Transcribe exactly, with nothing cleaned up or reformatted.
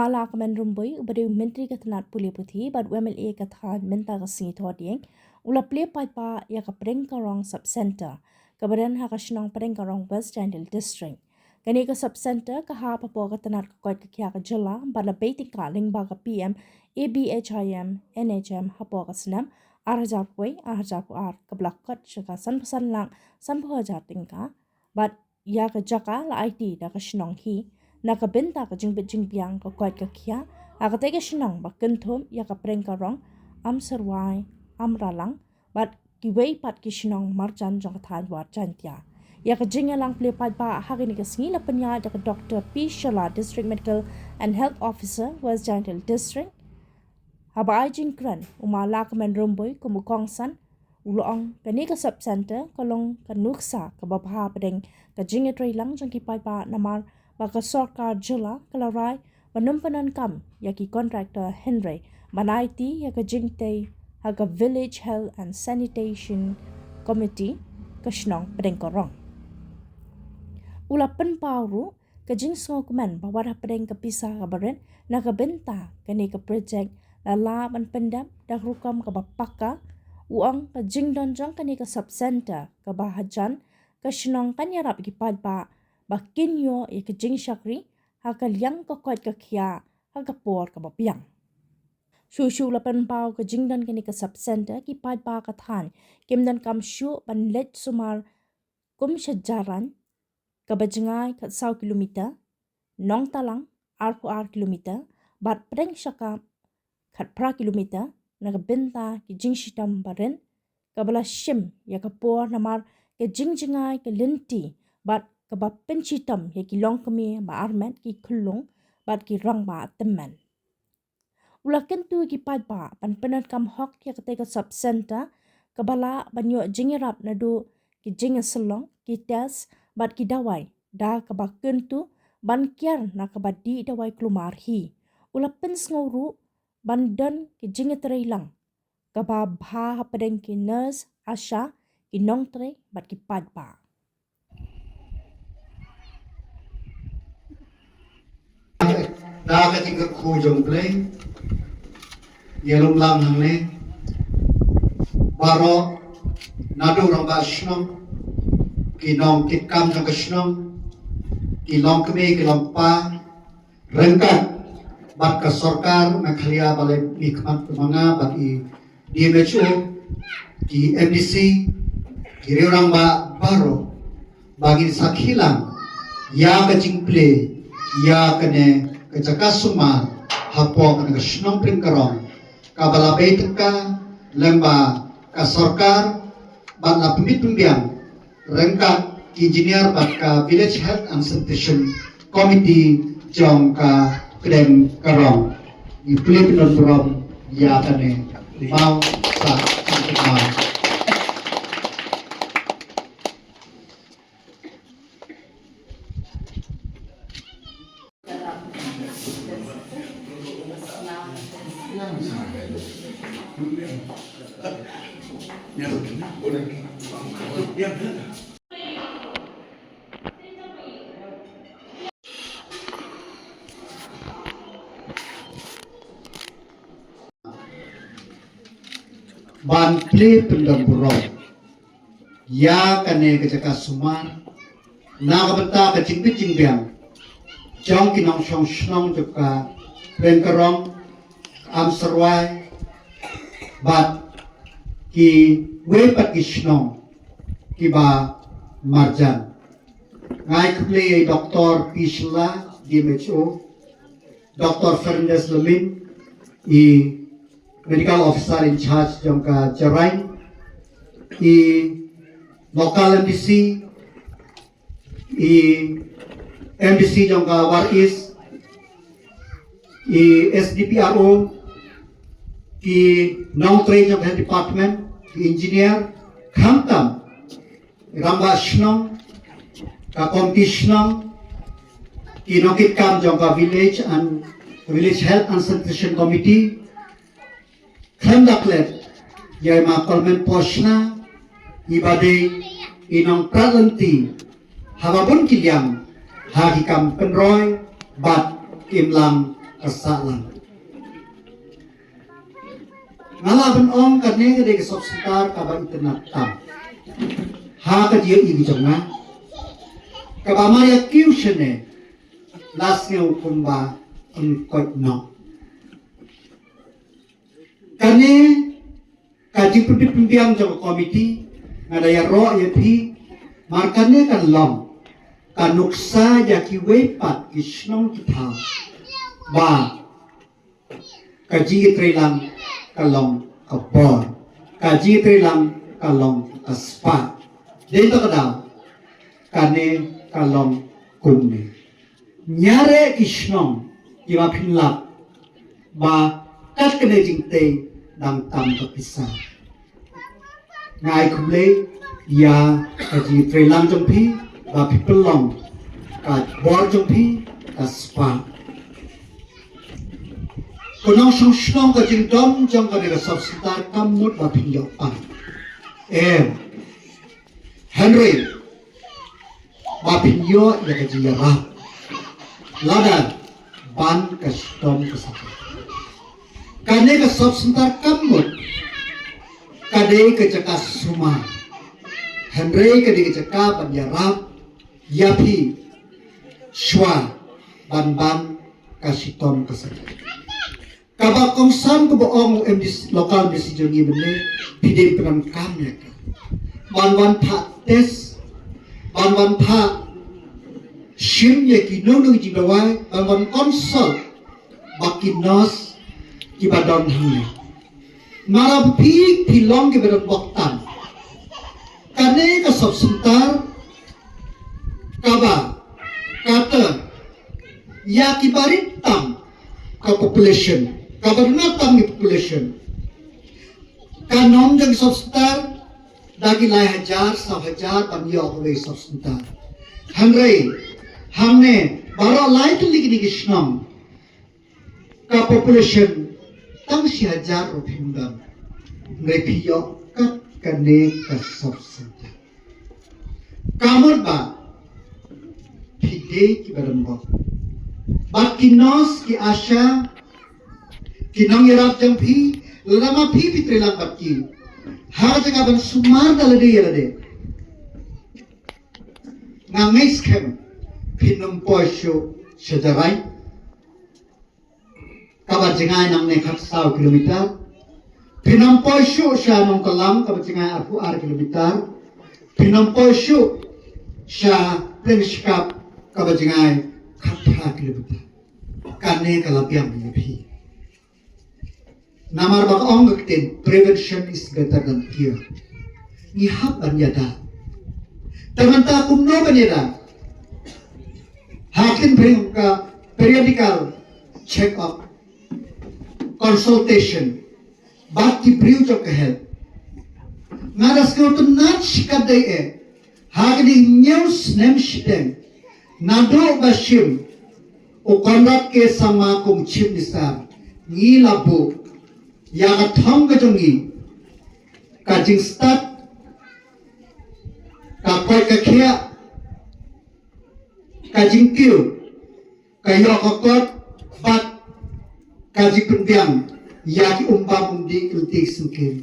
Lahkmen Rymbui, uba dei u Myntri ka tnat pule puthi bad u M L A ka thaiñ mynta ka sngi Thohdieng, u la plie paidbah ïa ka Pdengkarong Sub Centre, kaba don ha ka shnong Pdengkarong, West Jaintia Hills District. Kane ka Sub Centre ka hap hapoh ka tnat ka koit ka khiah ka jylla bad la bei tyngka lyngba ka P M A B H I M N H M hapoh ka snem ar hajar arphew wei ar hajar arphew ar, kaba la kot sha ka sanphew san lak sanphew hajar tyngka, bad ïa ka jaka la aiti da ka shnong hi na ka bynta ka jingbit jingbiang ka koit ka khiah ha katei ka shnong ba kynthup ïa ka Pdengkarong, Amserwai, Amralang bad kiwei pat ki shnong marjan jong ka thaiñ West Jaintia. Ïa ka jingïalang plie paidbah ha kane ka sngi la pynïaid da ka Doctor P Shylla, District Medical and Health Officer, West Jaintia Hills District. Haba ai jingkren, u Ma Lahkmen Rymbui kum u kongsan, u la ong kane ka Sub Centre ka long ka nuksa kaba bha hapdeng ka jingïatreilang jong ki paidbah, namar ba ka sorkar jylla ka la rai ban ym pyndonkam ïa ki contractor, hynrei ban aiti ïa ka jingtei ha ka Village Health and Sanitation Committee ka shnong Pdengkarong. U la pynpaw ruh ka jingsngewkmen ba wat hapdeng ka pisa kaba rit na ka bynta kane ka projek la lah ban pyndep da ka rukom kaba paka. U ong ka jingdon jong kane ka Sub Centre kaba hajan ka shnong kan ïarap ïa ki paidbah ba kin ïoh ïa ka jingshakri ha ka liang ka koit ka khiah ha ka por kaba biang. Shuh shuh la pynpaw ka jingdon kane ka Sub Centre, ki paidbah ka thaiñ kim donkam shuh ban leit sumar kum sha Jaiñtia, kaba jngai khatsaw kilometer, Nongtalang arphew ar kilometer bad Pdengshakap khatphra kilometer na ka bynta ki jingshitom ba rit, kaba la shim ïa ka por namar ka jingjngai ka lynti bad kaba pynshitom ïa ki longkmie ba armet, ki khyllung bad ki rangbah tymmen. U la kyntu ïa ki paidbah ban pyndonkam hok ïa katei ka Sub Centre kaba lah ban ïoh jingïarap naduh ki jingïasyllok, ki test bad ki dawai da kaba kyntu ban kiar na kaba dih dawai kulmar hi. U la pynsngew ruh ban don ki jingïatreilang kaba bha hapdeng ki nurse, ASHA, ki nongtrei bad ki paidbah. Da ka jingkyrkhu jong U Blei, ïalum lang hangne baroh, naduh rangbah shnong, ki nongkitkam jong ka shnong, ki longkmie ki longkpa, ryngkat bad ka sorkar Meghalaya ba la mihkhmat kum ma nga bad i D M H O, ki M D C, ki riew rangbah baroh, ba ngin sakhi lang ïa ka jingplie ïa kane ka jaka sumar hapoh kane ka shnong Pdengkarong, kaba la bei tyngka lyngba ka sorkar bad la pynbit pynbiang ryngkat ki engineer bad ka Village Health and Sanitation Committee jong ka Pdengkarong. Ngi plie pyndon burom ïa kane. Mao sa mao. Ban plie pyndon burom ïa kane ka jaka sumar na ka bynta ka jingbit jingbiang jong ki nongshong shnong jong ka Pdengkarong, Amserwai bad kiwei pat ki shnong kiba marjan. Nga ai khublei ïa i Doctor P Shylla, D M H O, Doctor Fernandez Lemin, i Medical Officer in Charge jong ka Jaiñtia, i Local M D C, i M D C jong ka War East, i S D P R O, ki nongtrei jong ka Health Department, ki engineer, khamtam rangbah shnong, ka komiti shnong, ki nongkitkam jong ka Village and, Village Health and Sanitation Committee, khlem da klet ïa i Ma Kolmen Pohshna, iba dei i nongprat lynti haba bun ki liang ha ki kam pynroi bad imlang ka sahlang. Nga lah ban ong kane ka dei ka sop center kaba itynnad tam ha ka jingïohi jong nga, kaba mar ïa kiew shane la sngew kumba ym koit noh. Kane ka jingpynbit pynbiang jong ka komiti, nga da ïaroh ïa phi, mar kane kan long ka nuksa ïa kiwei pat ki shnong ki thaw ba ka jingïatreilang ka long ka bor, ka jingïatreilang ka long ka spah. Dei to ka daw kane ka long kumne. Ñiare ki shnong kiba pynlap ba kat kane jingtei dang tam ka pisa. Nga ai khublei ïa ka jingïatreilang jong phi ba phi pynlong ka bor jong phi ka spah. Ka nongshong shnong, ka jingdon jong kane ka sop center kam mut ba phin ïoh pang. Em. Hynrei ba phin ïoh ïa ka jingïarap lada ban ka shitom ka sahlang. Kane ka sop center kam mut ka dei ka jaka sumar, hynrei ka dei ka jaka ban ïarap ïa phi shuwa ban ban ka shitom ka sahlang. Kaba kongsan kaba ong u M D C, local M D C jong ngi mynne, phi dei pyndonkam ïa ka. Ban wan phah test, ban wan phah shim ïa ki nongdawai, ban wan consult bad ki nurse kiba don hangne. Namar ba phi, phi long kiba don bok tam. Kane ka sub center kaba kata ïa kiba rit tam ka population, kaba rit tam ki population. Kan ym don sub center da ki lai hajar, saw hajar ban ïoh kawei sub center. Hynrei hangne baroh lai tylli kine ki shnong ka population tang shi hajar ruh phim don. Hynrei phi ïoh kat kane ka sub center. Ka mut ba phi dei kiba don bok. Bad ki nurse, ki ASHA, ki nongïarap jong phi, lada ma phi phi trei lang bad ki ha ka jaka ban sumar da lade ïa lade, nga ngeit skhem phin ym poi shuh sha Jarai, kaba jngai nangne khatsaw kilometer. Phin ym poi shuh sha Nongtalam, kaba jngai arphew ar kilometer. Phin ym poi shuh sha Plengshkap, kaba jngai khatphra kilometer. Kane ka la biang ïa phi. Namar ba ka ong ka ktien, prevention is better than cure. Ngi hap ban ïada. Te mynta kumno ban ïada? Ha kin bring ka periodical check up, consultation bad ki briew jong ka health. Nga da sngewtynnat shikatdei eh, ha kine hynñiew snem shiteng naduh ba shim u Conrad K Sangma kum Chief Minister, ngi la buh ïa ka thong ka jong ngi, ka jingstad, ka koit ka khiah, ka jingkiew, ka ïoh ka kot bad ka jingpynbiang ïa ki umbam umdih, ki lynti ki syngkien.